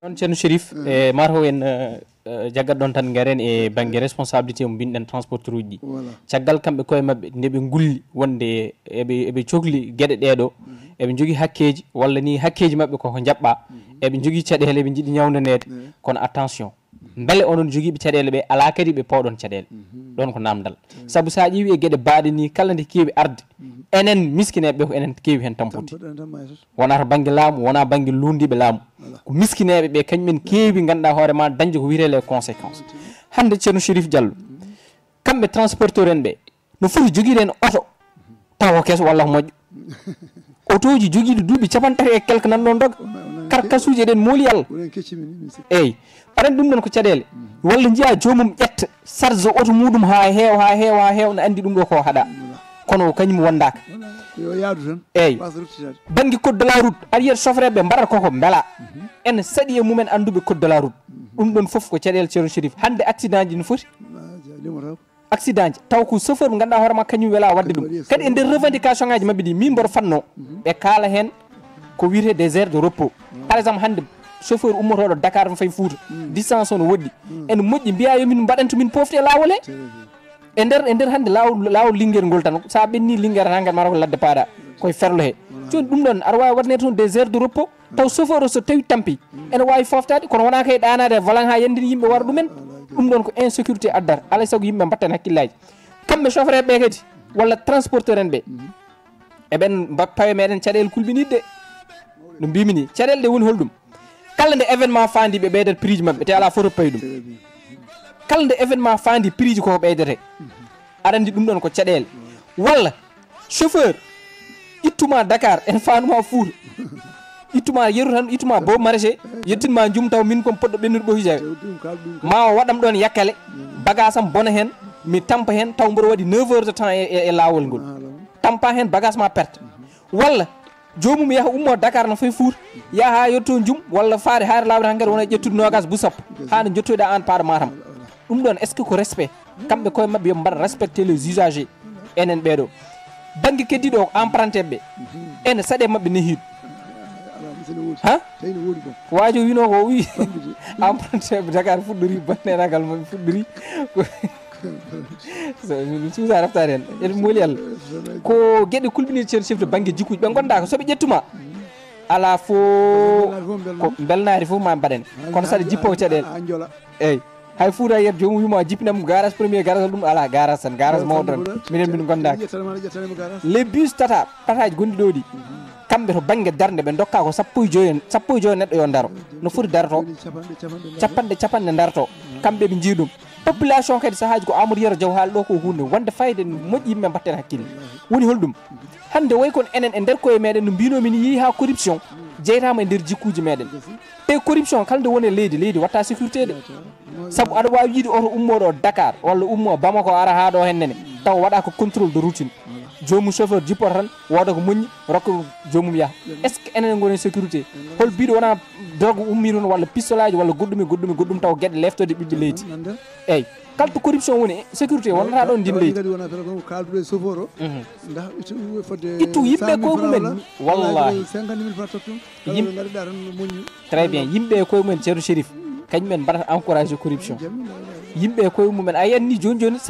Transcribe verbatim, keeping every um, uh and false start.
Noon, Ceerno Chérif, e mataw en, eh, eh, jaggat ɗoon tan, ngaren e bannge responsabilité mo mbinɗen transporteur uji ɗi. Voilà. Caggal kamɓe koye maɓɓe nde ɓe ngulli wonde eɓe, eɓe cokli geɗe ɗee ɗo, eɓe njogii hakkeeji, walla ni hakkeeji maɓɓe koko njaɓɓaa, eɓe njogii caɗeele, eɓe njiɗi ñawndaneede, kono attention. Mbele onon jogiiɓe caɗeele ɓe alaa kadi ɓe pawɗon caɗeele? Ɗoon ko naamndal. Sabu so a ƴeewi e geɗe baaɗe ni, kala nde keewi arde, enen miskineeɓe ɓe ko enen keewi heen tampude. Wonaa to bannge laamu, wonaa bannge luulndiiɓe laamu. Ko miskineeɓe ɓe, kañum en keewi ngannduɗaa hoore ma dañde ko wiyetee les conséquences. Hannde Ceerno Chérif Diallo, kamɓe transporteur en ɓe, no foti jogiiɗen oto taw ko keso walla ko moƴƴo? Otooji jogiiɗi duuɓi capanɗe tati e quelque nan ɗoon doga. Karkasuuji eɗen mooli Allah. Eyyi, aɗa anndi ɗum ɗoon ko caɗeele. Walla njiyaa joomum ƴetta charge oto muɗum haa heewa, haa heewa, haa heewa, na anndi ɗum ɗo ko haɗa. Kono o kañum wondaaka. Yo yaadu tan. Eyyi. Bannge code de la route, aɗa yiya chauffeur ɓe mbaɗata koko mbela. Ene saɗi e mumen annduɓe code de la route. Ɗum ɗoon fof ko caɗeele Ceerno Chérif. Hannde accident ji no foti. Accident ji, taw ko chauffeur mo ngannduɗaa hoore ma kañum wela waɗde ɗum. Kadi e nder revendication ngaji maɓɓe ɗi, min mboɗo fanno, ɓe kaala heen ko wiyetee des aires de repos. Par exemple, hannde chauffeur ummotooɗo Dakar no fayi Fuuta, distance o no woɗɗi. Ene moƴƴi mbiya yo min mbaɗantu min pofte e laawol he. E nder, e nder hannde laawol, laawol Linguére ngol tan, so a ɓenni Linguére tan, hankkadi mataw ko ladde paaɗa, koye ferlo he. Jooni ɗum ɗoon, aɗa waawi waɗaneede toon des aires de repos. Taw chauffeur o so tawi tampi, ene waawi fooftaade, kono wonaa kay ɗaanaade e volant haa yanndini yimɓe wara ɗumen. Ɗum ɗoon ko insécurité addata. Alaa e sago yimɓe mbatten hakkillaaji. Kamɓe chauffeur ɓe kadi, walla transporteur en ɓe, eɓen mba-, pawe meɗen caɗeele kulɓiniiɗe. No mbimi ni, caɗeele ɗe woni holɗum? Kala nde événement faandi ɓe ɓeydat prix ji maɓɓe, te alaa fof to payi ɗum. Kala nde événement faandi prix ji koko ɓeydete. Aɗa anndi ɗum ɗoon ko caɗeele. Walla chauffeur ittuma Dakar, en faanuma Fuuta. Ittuma yeru tan, ittuma Beau Marché, yettinma Njum taw min kon poɗɗo ɓennude ɓoki jawe. Ma o waɗam ɗoon yakkale, bagage am bona heen, mi tampa heen, taw mboɗo waɗi neuf heures de temps e, e, e laawol ngol. Tampa heen bagage ma perte. Walla joomum yaha ummo Dakar no fayi Fuuta, yaha haa yetto Njum, walla faade haade laaɓde hankadi wona ƴettude noogaas bu sappo, haa nde njottoyɗa aan paaɗo Matam. Ɗum ɗoon, est-ce que ko respect? Kamɓe koye maɓɓe yo mbaɗ respecter les usagers. Enen ɓeeɗo. Bannge keddiiɗo o, emprunté ɓe. Ene saɗe maɓɓe nehiiɗo. Ha? Ko waajo wino ko o wi. Emprunté ɓe Dakar fuɗɗori, banneragal maɓɓe fuɗɗori. Ko suusa reftaade heen. Eɗen mooli Allah. Ko geɗe kulɓiniiɗe Ceerno Chérif to bannge jikkuuji. Ɓe ngonda ko so ɓe ƴettuma. Alaa fof ko mbelnaari fof ma mbaɗen. Kono saɗa jippoo caɗeele. Eyyi. Hay Fuuta yiyat joomum wima jippinam garage, premier garage, ɗum alaa, garage tan, garage mawɗo tan. Minen min ngondaaki. Les bus tata, tataaji gonɗi ɗo ɗi. Kamɓe to bannge darnde ɓe ndokka ko sappo e joyo, sappo e joyo neɗɗo yo daro. No foti daroto? Capanɗe, capanɗe daroto. Kamɓe ɓe njii ɗum. Population kadi sahaaji ko Amadou Yero Diaw haali ɗo ko huunde wonde fayde, moƴƴi yimɓe mbatten hakkille. Woni holɗum? Hannde way kon enen e nder koye meɗen no mbinomi ni, yeehi haa corruption jeytama e nder jikkuuji meɗen. Te corruption kala nde woni e leydi, leydi watta sécurité de. Sabu aɗa waawi yiide oto ummooɗo Dakar walla ummo Bamako ara haa ɗo hennene, taw waɗa ko contrôle de routine. Joomum chauffeur jippoto tan, wooda ko moƴƴi, rokka joomum yaha. Est-ce que enen ngoni sécurité? Hol biɗo wona drogue ummi toon walla pistolaaji walla goɗɗum e goɗɗum e goɗɗum taw geɗe leftode ɓiɓɓe leydi? Eyyi. Kala to corruption woni, sécurité wonata ɗon ndin leydi. Kadi wona fela ko kalduɗo e chauffeur o. Mhm. Ndax ittu fodde ittu yimɓe koye mumen. Wallahi. Cinquante mille francs tottum. Yim- Kala ɓe ngaɗiɗa tan no moƴƴi. Très bien. Yimɓe e koye mumen, Ceerno Chérif, kañum en mbaɗata encouragé corruption. Yimɓe e koye mumen, a yiyat ni joni joni, sa